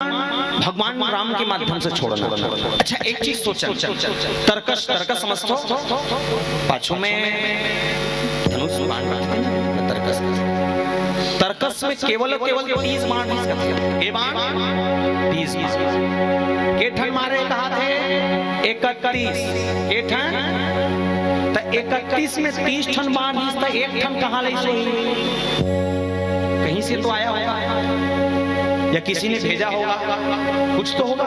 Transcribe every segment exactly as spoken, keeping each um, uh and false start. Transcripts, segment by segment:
भगवान राम के माध्यम से छोड़ना। अच्छा, एक चीज सोचन, तरकस, तरकस समझथो? पाछू में धनुष बाण रखथे ना, तरकस। तरकस में केवल, केवल तीस बाण रहिस कथे। के बाण? तीस बाण। के ठन मारे कहाथे? इकतीस। के ठन? त इकतीस में तीस ठन बाण रहिस, त एक ठन कहाँ ले सोही? कहीं से तो आया होगा या किसी ने भेजा होगा, कुछ तो होगा।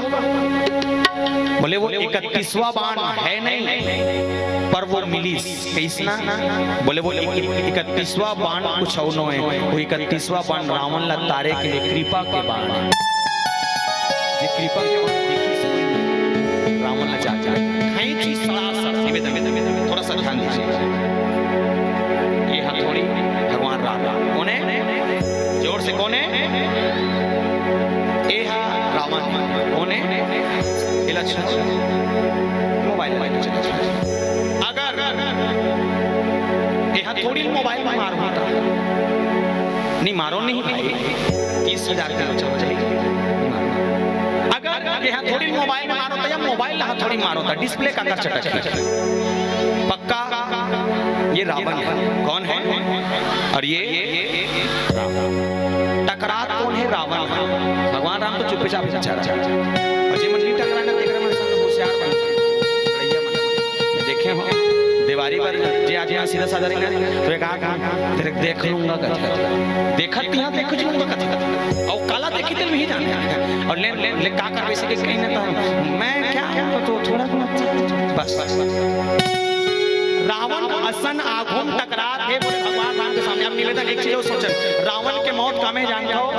बोले, वो इकतीसवाँ बाण है नहीं, पर वो मिलिस। कइसना? बोले, वो इक-, इकतीसवाँ बाण कुछ अउ नोहे, वो इकतीसवाँ बाण रावण ला तारे के लिए कृपा के बाण हे। जे कृपा के बाण देखिस, रावण ला जा, जा। खींची सरासर। निवेदन, निवेदन, थोड़ा सा ध्यान दीजिए। ये हथौड़ी भगवान राम। कोन हे? जोर से, कोन हे? ये हा रावण हे। कोन हे? ये लक्ष्मण। मोबाइल, मोबाइल चला। अगर ये हथौड़ी मोबाइल में मार होता, नहीं मारो नहीं भाई, तीस हजार के बचा हो जाएगी। अगर ये हथौड़ी मोबाइल में मारो तो या मोबाइल हथौड़ी मारो तो डिस्प्ले का कर चटक। पक्का ये रावण है। कौन है? और ये राम। टकरात कोन हे? रावण हे। भगवान राम तो चुपचाप बेचारा। और जे मन नहीं टकराना, देख रहे हैं, सब होशियार बन गए। लड़ैया मन। देखे हो, देवारी पर जे आदमी सीधा साधा रही ना, तो एक आंख तेरे देख लूंगा कथे। देखत यहाँ देख लूंगा कथे। और काला देखी तेल भी जाने। और ले, ले, ले का कर वैसे के कहीं ना तो मैं क्या तो, तो थोड़ा बहुत बस। रावण असन आघूम टकरात हे बोले भगवान राम के सामने। अब निवेदन एक चीज और सोचन, रावण के मौत का में जानता हो?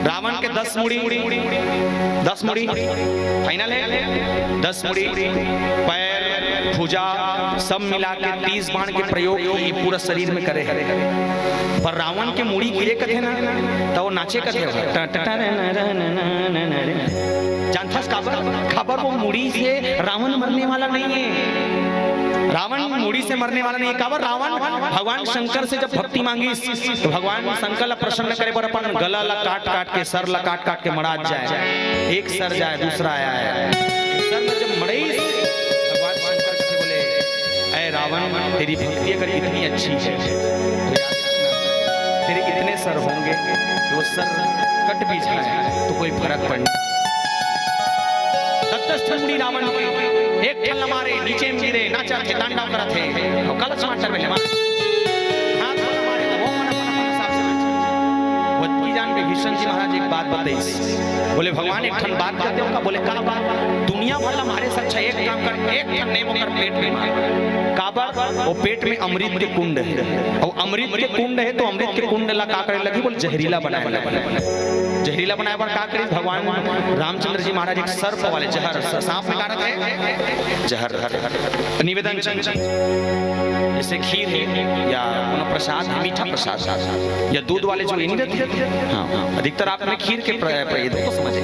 रावण के दस मुड़ी, दस मुड़ी फाइनल है, दस मुड़ी, पैर, भुजा, सब मिला के तीस बाण के प्रयोग ये पूरा शरीर में करे है। पर रावण के मुड़ी गिरे कथे ना, तो वो नाचे कथे हो। ट-, ट-, ट-, न-, न-, न-, न-, न-, न-, न-, न-, जानथस काबर? काबर वो मुड़ी से रावण मरने वाला नहीं है। रावण मुड़ी से मरने वाला नहीं है। काबर? रावण भगवान शंकर से जब भक्ति मांगी तो भगवान शंकर ला प्रसन्न करे बर अपन गला ला काट काट के, सर ला काट काट के मड़ात जाए, एक सर जाए दूसरा आए। सर में जब मड़ई भगवान शंकर कथे बोले, ऐ रावण, तेरी भक्ति अगर इतनी अच्छी है तो याद रखना, तेरे इतने सर होंगे कि वो सर कट भी जाए तो कोई फर्क पड़ना। तटस्थ मुड़ी रावण के एक ठन मारे, नीचे में गिरे, नाचा थे, तांडव करत हे। और कलश मास्टर में ले मार। हाथ वाला मारे, वो मन अपन अपन हिसाब से नाचे। वतकी जान विभीषण जी महाराज एक बात बताइस। बोले, "भगवान, एक ठन बात करते हो का?" बोले, "का बात?" "दुनिया भर ला मारे से अच्छा एक काम कर, एक ठन नेम ओकर पेट में मार।" काबर? वो पेट में अमृत के कुंड है। और अमृत के कुंड है तो अमृत के कुंड ला का करे लगी? बोले, जहरीला बनाए लगी। जहरीला बनाए बर का करिस भगवान रामचंद्र जी महाराज? एक सर्प वाले जहर, स-, सांप में का रहता है? जहर रहता है। निवेदन चंद, जैसे खीर है या कोनो प्रसाद है, मीठा प्रसाद या दूध वाले जो ये नहीं रहते, हाँ, अधिकतर आपने खीर के प्र-, प्रयोग को समझे।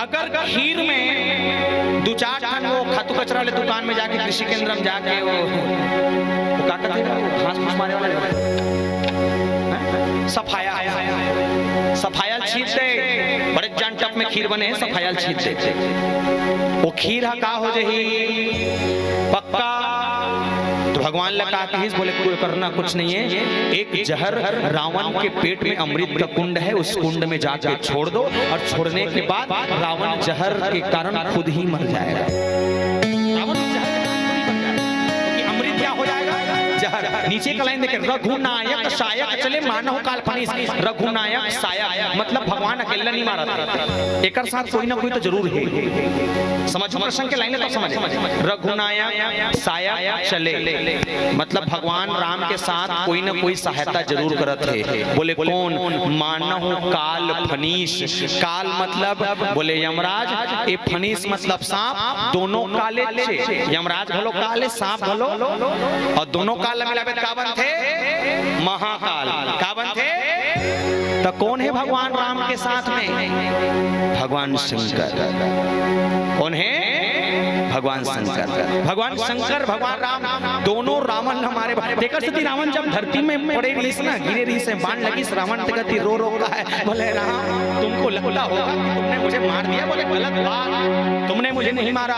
अगर खीर में दो चार ठन वो खातू कचरा वाले दुकान में जाके, कृषि केंद्र में जाके वो, वो का कहते हैं, वो घास फूस मारे वाले, हैं? सफाया, सफाया छीट दे, बड़े जान टप में खीर बने हे, सफाया छीट दे, वो खीर हा का हो जाही? पक्का। तो भगवान ला का कहिस? बोले, "कोई करना कुछ नहीं है, एक जहर रावण के पेट में अमृत का कुंड है, उस कुंड में जाके छोड़ दो, और छोड़ने के बाद रावण जहर के कारण खुद ही मर जाएगा।" रावण जहर के कारण खुद ही मर जाएगा, क्योंकि अमृत क्या हो जाएगा? जहर। नीचे का लाइन देखे, "रघुनायक सायक चले मानहु काल फनीस।" रघुनायक सायक मतलब भगवान अकेला नहीं मारा था, एकर साथ कोई ना कोई तो जरूर है। समझ प्रसंग के लाइन तो समझ। रघुनायक सायक चले, मतलब भगवान राम के साथ कोई ना कोई सहायता जरूर करत हे। बोले, "कौन?" "मानहु काल फनीस।" काल मतलब बोले यमराज, ए फनीस मतलब सांप, दोनों काले चे। यमराज घलो काले, सांप घलो, और दोनों काल मिलाबे त का बनथे? महाकाल। का बनथे? त कौन हे भगवान राम के साथ में? भगवान शंकर। कौन हे? भगवान शंकर, भगवान शंकर, भगवान राम, दोनों रावण हमारे भा-, तेकर सेती रावण जब धरती में पड़े रहिस ना, गिरे रहिस हे, बाण लगिस, रावण तेकर सेती रो रो कहे, बोले, "राम, तुमको लगता होगा कि तुमने मुझे मार दिया।" बोले, "गलत बात, तुमने मुझे नहीं मारा।"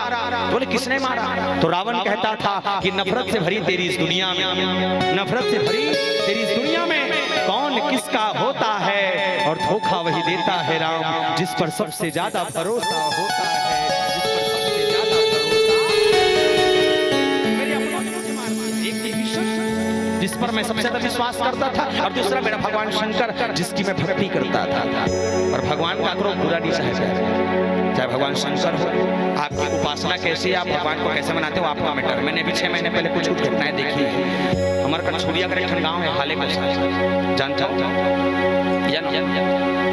बोले, "किसने मारा?" तो रावण कहता था कि नफरत से भरी तेरी इस दुनिया में, नफरत से भरी तेरी इस दुनिया में कौन किसका होता है, और धोखा वही देता है राम, जिस पर सबसे ज्यादा भरोसा होता है, जिस पर सबसे ज्यादा भरोसा। मेरे अपनों ने मुझे मार दिया। एक तो ईश्वर, जिस पर मैं सबसे ज्यादा विश्वास करता था, और दूसरा मेरा भगवान शंकर, जिसकी मैं भक्ति करता था। और भगवान काकरो बुरा नहीं चाहे, चाहे भगवान शंकर हो, आपकी उपासना कैसी है, आप भगवान को कैसे मनाते हो, आपका मैटर। मैंने अभी छह महीने पहले कुछ कुछ घटनाएं देखी है। हमारे कछुरिया का एक ठन गांव है, हाले को जानता हूँ या ना?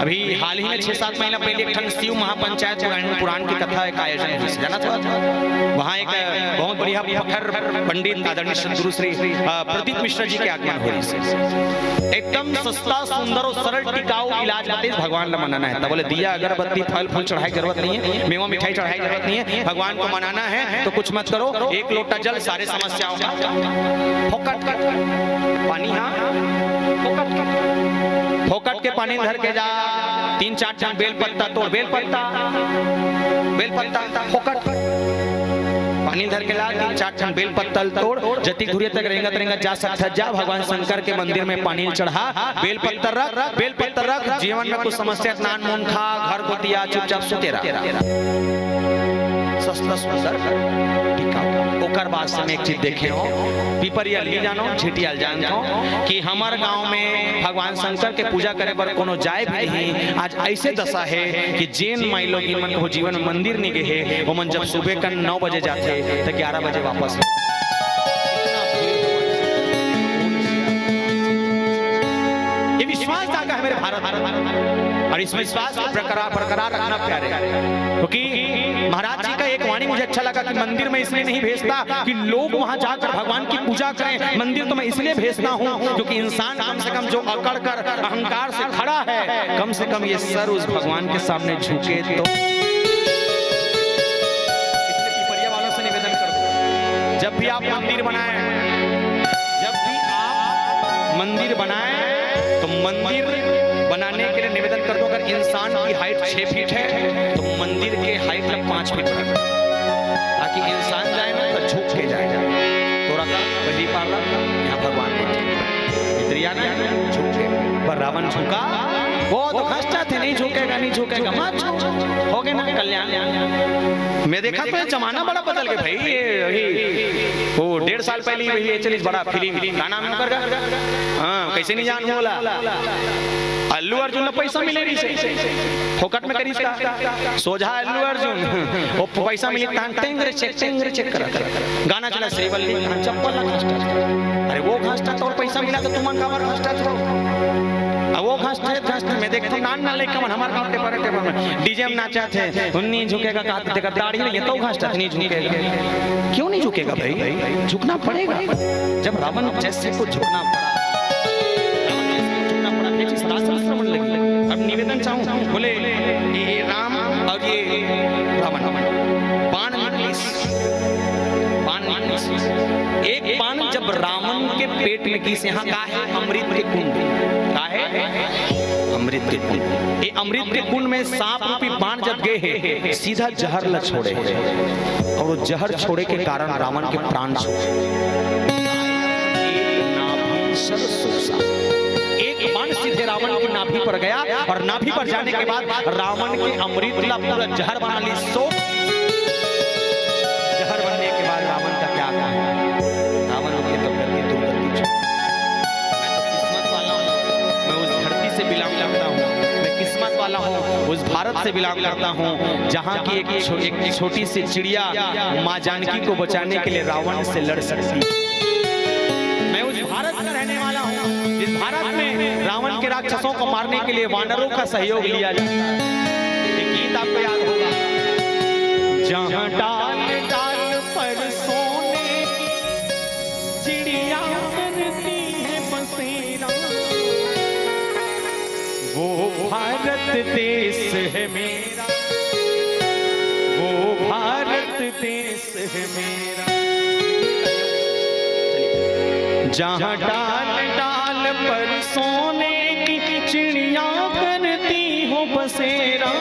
अभी हाल ही में छह सात महीना पहले एक ठन शिव महापंचायत पुराण, पुराण की कथा का आयोजन हुई, जाना था? वहाँ एक बहुत बढ़िया पखर पंडित आदरणीय सदगुरु श्री, अ, प्रदीप मिश्रा जी के आगमन हो रही है। एकदम सस्ता, सुंदर और सरल टिकाऊ इलाज बताइस, भगवान ला मनाना है। तब बोले, दिया, अगरबत्ती, फल फूल चढ़ाए जरूरत नहीं है, मेवा मिठाई चढ़ाए जरूरत नहीं है, भगवान को मनाना है तो कुछ मत करो, एक लोटा जल, सारे समस्याओं का फोकट, पानी, हाँ, फोकट, फोकट के पानी धर के जा, तीन चार ठन बेल पत्ता तोड़, बेल पत्ता, बेल पत्ता, फोकट, पानी धर के ला, तीन चार ठन बेल पत्ता तोड़, जतिक दूरिया तक रेंगत रेंगत जा सकत जा, भगवान शंकर के मंदिर में पानी चढ़ा, बेल पत्ता रख, बेल पत्ता रख, जीवन में कुछ समस्या, नान मुन खा, घर कोती आ, चुपचाप सुते रह। सस्ता सुंदर टिकाऊ। ओकर बाद से मैं एक चीज देखे हो, पिपरिया ली जानो, झिटियाल जानत हो कि हमर गांव में भगवान शंकर के पूजा करे बर कोनो जाए भी नहीं। आज ऐसे दशा है कि जेन माई लोगिन मन के जीवन में मंदिर नहीं गए हे, वो मन जब सुबह का नौ बजे जाते तो ग्यारह बजे वापस। ये विश्वास जागा है मेरे भारत में, और इस विश्वास को बरकरार, बरकरार रखना प्यारे, क्योंकि महाराज जी का एक वाणी मुझे अच्छा लगा कि मंदिर में इसलिए नहीं भेजता कि लोग वहां जाकर भगवान की पूजा करें। मंदिर तो मैं इसलिए भेजता हूं क्योंकि इंसान कम से कम जो अकड़ कर अहंकार से खड़ा है, कम से कम ये सर उस भगवान के सामने झुके तो। इसलिए पिपरिया वालों से निवेदन कर दो, जब भी आप मंदिर बनाएं, जब भी आप मंदिर बनाएं तो मंदिर बनाने के लिए निवेदन कर दो, अगर इंसान की हाइट छह फीट है तो मंदिर के हाइट तक पाँच फीट रख, ताकि इंसान जाए ना तो झुक के जाए। तोरा का वही पार रख, यहाँ भगवान बैठे। इधर आना है, झुक के। पर रावण झुका, वो तो घसटा थे, नहीं झुकेगा, नहीं झुकेगा, मत झुक। हो गए ना कल्याण। मैं देखा तो ये जमाना बड़ा बदल गया भाई, ये अभी वो डेढ़ साल पहले ही वही चलिस बड़ा फिल्म, का नाम है ओकर का? हाँ, कैसे नहीं जानहूं ओला। अल्लू अर्जुन ला पैसा मिले रहिस, फोकट में करिस का? सोझा अल्लू अर्जुन, वो पैसा मिलिस तहां टेंगरे चेक, टेंगरे चेक करत हे। गाना चला श्रीवल्ली, तहां चप्पल ला घसटा। अरे वो घसटा, तोर पैसा मिला तो तुमन काबर घसटा हो? अब वो घसटा, घसटा, मैं देखता हूँ नान नान लइका मन हमार गाँव टेपर टेपर में डीजे में नाचत हे, नहीं झुकेगा कहा, तेकर दाढ़ी नहीं है तो घसटा नहीं झुकेगा। क्यों नहीं झुकेगा भाई? झुकना पड़ेगा। जब रावण जैसे को झुकना पड़ा, रावण जैसे को झुकना पड़ा, ये चीज शास्त्र श्रवण लगी। अब निवेदन चाहूं, बोले, ये राम और ये रावण, बाण निकलिस, बाण निकलिस। एक बाण जब रावण के पेट में गिस, यहाँ का है? अमृत के कुंड। का है? अमृत के कुंड। ये अमृत के कुंड में सांप रूपी बाण जब गए हे, सीधा जहर ला छोड़े हे। और वो जहर छोड़े के कारण रावण के प्राण छूट गए। नाभि सर सोसा। एक बाण सीधे रावण की नाभि पर गया और नाभि पर जाने के बाद रावण के अमृत ला पूरा जहर बना ली। सो जहर बनने के बाद रावण का क्या काम है? रावण के तो गति दुर्गति छो-, मैं तो किस्मत वाला हूँ, मैं उस धरती से बिलोंग करता हूँ, मैं किस्मत वाला हूँ, उस भारत से बिलोंग करता हूँ, जहाँ की एक छो-, एक छोटी सी चिड़िया माँ जानकी को बचाने के लिए रावण से लड़ सकती है। मैं उस भारत का रहने वाला हूँ, जिस भारत में रावण के राक्षसों को मारने के लिए वानरों का सहयोग लिया जाता है। ये गीत आपको याद होगा। जहाँ डाल डाल पर सोने की चिड़िया करती है बसेरा, वो भारत देश है मेरा, वो भारत देश। जहाँ डाल डाल पर सोने की चिड़िया करती हो बसेरा,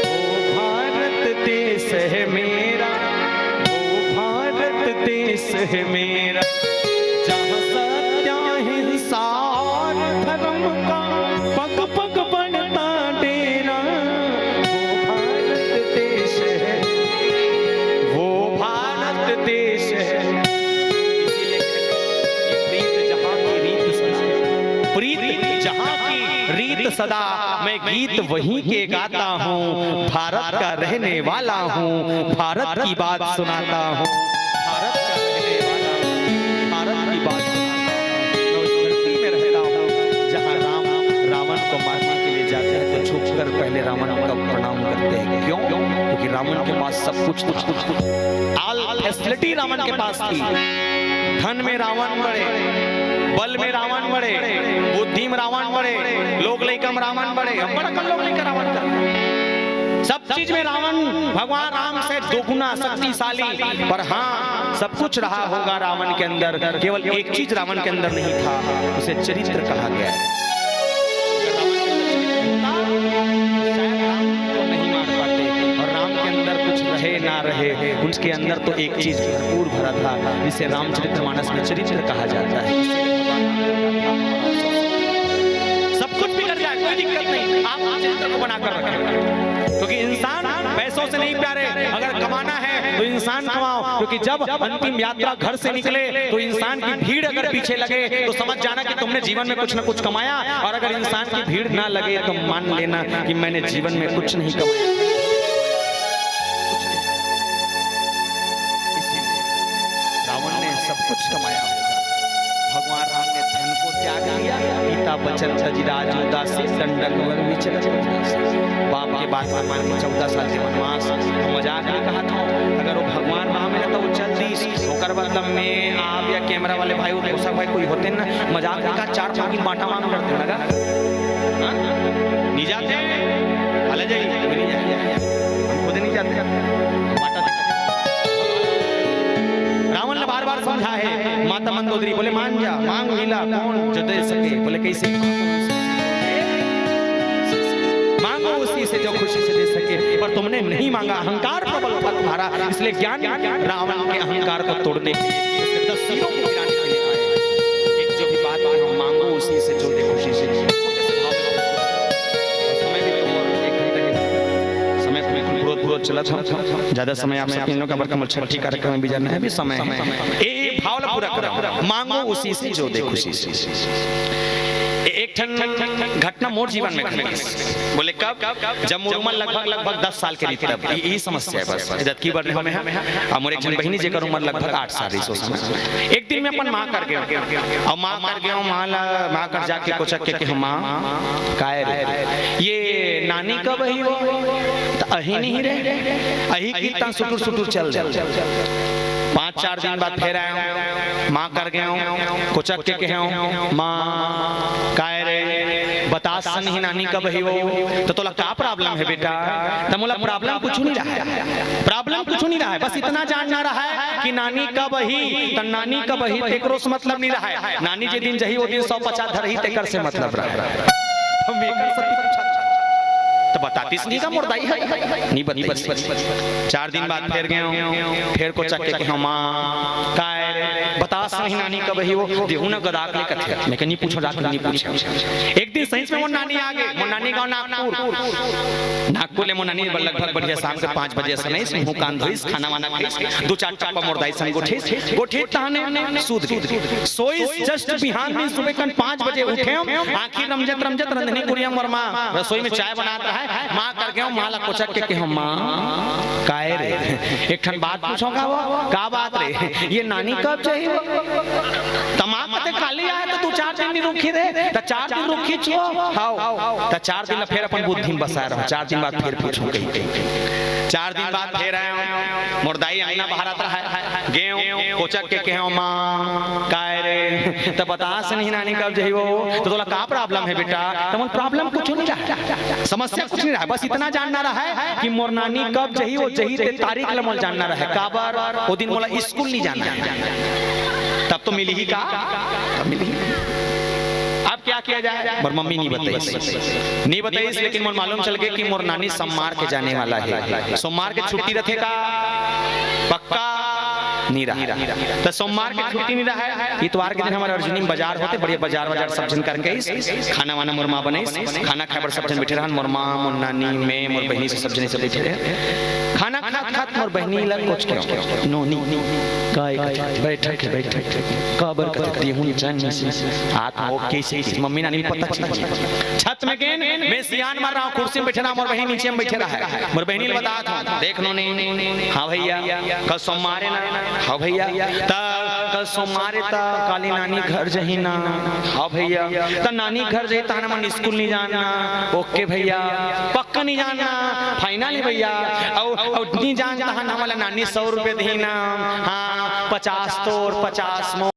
वो भारत देश है मेरा, वो भारत देश है मेरा। जहाँ सत्य, अहिंसा और धर्म का पग पग बनता डेरा, वो भारत देश है, वो भारत देश है। इसीलिए कहते हैं कि प्रीत जहाँ की रीत सदा, प्रीत जहाँ की रीत सदा, मैं गीत वहीं के गाता हूँ। भारत का रहने वाला हूँ, भारत की बात सुनाता हूँ। भारत का रहने वाला हूँ, भारत की बात सुनाता हूँ। मैं उस धरती में रहता हूँ, जहाँ राम रावण को मारने के लिए जाते हैं, तो झुककर पहले रावण का प्रणाम करते हैं। क्यों? क्योंकि रावण के पास सब कुछ था। All facility रावण के पास थी। धन में रावण बड़े, बल में रावण बड़े, बुद्धि में रावण बड़े, लोग लइका में रावण बड़े, हम बड़ा कर लोग लइका रावण कर। सब चीज में रावण भगवान राम से दोगुना शक्तिशाली। पर हाँ, सब कुछ रहा होगा रावण के अंदर, केवल एक चीज रावण के अंदर नहीं था, उसे चरित्र कहा गया है। अगर रावण के अंदर चरित्र होता, शायद राम को नहीं मार पाते। और राम के अंदर कुछ रहे ना रहे, उसके अंदर तो एक चीज भरपूर भरा था, जिसे रामचरितमानस में चरित्र कहा जाता है। सब कुछ बिगड़ जाए, कोई दिक्कत नहीं, आप चरित्र को बनाकर रखें। क्योंकि इंसान पैसों से नहीं प्यारे, अगर कमाना है तो इंसान कमाओ। क्योंकि जब अंतिम यात्रा घर से निकले तो इंसान की भीड़ अगर पीछे लगे तो समझ जाना कि तुमने जीवन में कुछ ना कुछ कमाया, और अगर इंसान की भीड़ ना लगे तो मान लेना कि मैंने जीवन में कुछ नहीं कमाया। इसीलिए रावण ने सब कुछ कमाया होगा। भगवान राम ने धन को त्याग दिया, पिता बचन तजि राज उदासी, दंडक वर विचरत उदासी। बाप के बात न मान के चौदह साल के वनवास, मजाक में कहा था। अगर वो भगवान राम है तो वो चल दीस, ओकर बदला में आप या कैमरा वाले भाई, उद्घोषक भाई कोई होते ना, मजाक का चार पाकिट बांटा मांग करते लगा। हाँ? नहीं जाते? भले जाइए, कोई नहीं जाए। हम खुद नहीं जाते। बांटा दे। रावण ने बार बार समझा है, माता मंदोदरी बोले, मान जा, मांग लीला कौन जो दे सके? बोले, कैसे? मांगो उसी से जो खुशी से दे सके, पर तुमने नहीं मांगा, अहंकार प्रबल था तुम्हारा, इसलिए ज्ञान रावण के अहंकार को तोड़ने के लिए, उसके दस सिरों को गिराने के लिए आया। एक जो भी बात है, मांगो उसी से जो दे खुशी से। छोटे से भाव में, समय भी कम और एक घंटे के समय तो बिल्कुल पूरा पूरा चला था, ज्यादा समय आप सब तीनों का बर्तन छठी कार्यक्रम में भी जाना है, अभी समय है। ए, ए भाव ला पूरा करो, मांगो उसी से जो दे खुशी से। ए-, एक ठन घटना मोर जीवन में घटिस। बोले कब? जब मोर उमर लगभग, लगभग दस साल के रही तब। ये, ये समस्या है बस। जबकि बड़े हमें हैं। और मोर एक जन बहिनी जेकर उमर लगभग आठ साल रही, सोच समझ। एक दिन मैं अपन माँ कर गया। और माँ कर गया हूँ, माँ ला, माँ कर जाके कोचक के, के हूँ, "माँ, काय रे? ये नानी कब आई हो?" तो अही नहीं रे। अही की ता सुटुर सुटुर चल दे। पाँच चार दिन बाद फिर आया हूँ, माँ कर गया हूँ, कोचक के कहे हूँ, "माँ, काय रे, बतास नहीं नानी कब ही वो, तो तोला का प्रॉब्लम है बेटा?" तो मोला प्रॉब्लम कुछ नहीं रहा है, प्रॉब्लम कुछ नहीं रहा है, बस इतना जानना रहा है कि नानी कब ही, तो नानी कब ही तेकरो से मतलब नहीं रहा है। नानी जे दिन जही वो दिन सौ पचास धरही, तेकर से मतलब रहा है। हम एकर से पूछा, तो बतातीस नहीं का मोर दाई है, नहीं बतातीस। चार दिन बाद फिर गए हूँ, फिर कोचक के कहे हूँ, "माँ, काय रे, बतास नहीं नानी कब ही वो, देहू ना गदाक ले कथे।" मैं कहे, "नहीं पूछो, जाके नहीं पूछो।" एक दिन सही में मोर नानी आ गई, मोर नानी गाँव नागपुर। नागपुर ले मोर नानी लगभग बढ़िया शाम के पाँच बजे से नहीं, मुँह कान धोइस, खाना वाना खाइस, दो चार टप्पा मोर दाई संग गोठिस, गोठिस तहने सूत गई। सोइस, just बिहान दिन सुबह कन पाँच बजे उठे हूँ, आँखी रमजत रमजत रंधनी कुरिया मोर माँ रसोई में चाय बनात रहा है, माँ कर गया हूँ, माँ ला कोचक के कहे हूँ, "माँ, काय रे, एक ठन बात पूछो का वो?" "का बात रे?" "ये नानी कब चाहिए वो?" त माँ कथे, "काली आए तो तू चार दिन नहीं रुकी रे, त चार दिन रुकी छो।" "हाव।" त चार दिन ला फिर अपन बुद्धि में बसा रहा, चार दिन बाद फिर पूछो कहीं। चार दिन बाद फिर आया हूँ, मोर दाई अंगना बहारत रहा है, गए हूँ, कोचक के कहेंव, माँ, काय रे? त बतास नहीं नानी कब जही वो। त तोला का problem हे बेटा? त मोर problem कुछ नहीं रहा, समस्या कुछ नहीं रहा, बस इतना जानना रहा है कि मोर नानी कब जही, वो जही ते तारीख ला मोला जानना रहा है। काबर? वो दिन मोला स्कूल नहीं जाना है। तब तो मिलही का? तब मिलही। अब क्या किया जाए? मोर मम्मी नहीं बताइस, नहीं बताइस, लेकिन मोर मालूम चल गे कि मोर नानी सोमवार के जाने वाला है। सोमवार के छुट्टी रथे का? पक्का नहीं रहा। त सोमवार के छुट्टी नहीं रहा है। इतवार के दिन हमर अर्जुनी में बाजार होथे, बढ़िया बाजार वाजार सब झन करके आइस, खाना वाना मोर माँ बनाइस, खाना खाए बर सब झन बैठे रहन, मोर माँ, मोर नानी, मैं, मोर बहिनी से सब झन सब बैठे रहे। खाना खात खात मोर बहिनी ला कुछ कहेंव, नोनी, काय कथे? बैठक हे, बैठक हे। काबर कथे? देहूं चैन से। आत वो कैसे, कैसे? मम्मी नानी भी पता चल। छत में गेन, मैं सियान मार रहा हूँ, कुर्सी में बैठे रहा, मोर बहिनी नीचे में बैठे रहा है। मोर बहिनी ल बतात हूँ, देख नोनी, हाँ भैया, कल सोमवार है ना? हाँ भैया। त कल सोमवार है, त काली नानी घर जही ना? हाँ भैया। त नानी घर जही, त हमन स्कूल नहीं जाना? OK भैया, पक्का नहीं जाना, final है भैया। अउ, अउ नहीं जान, त हमला नानी सौ रुपये देही ना? हाँ, पचास तोर, पचास मोर।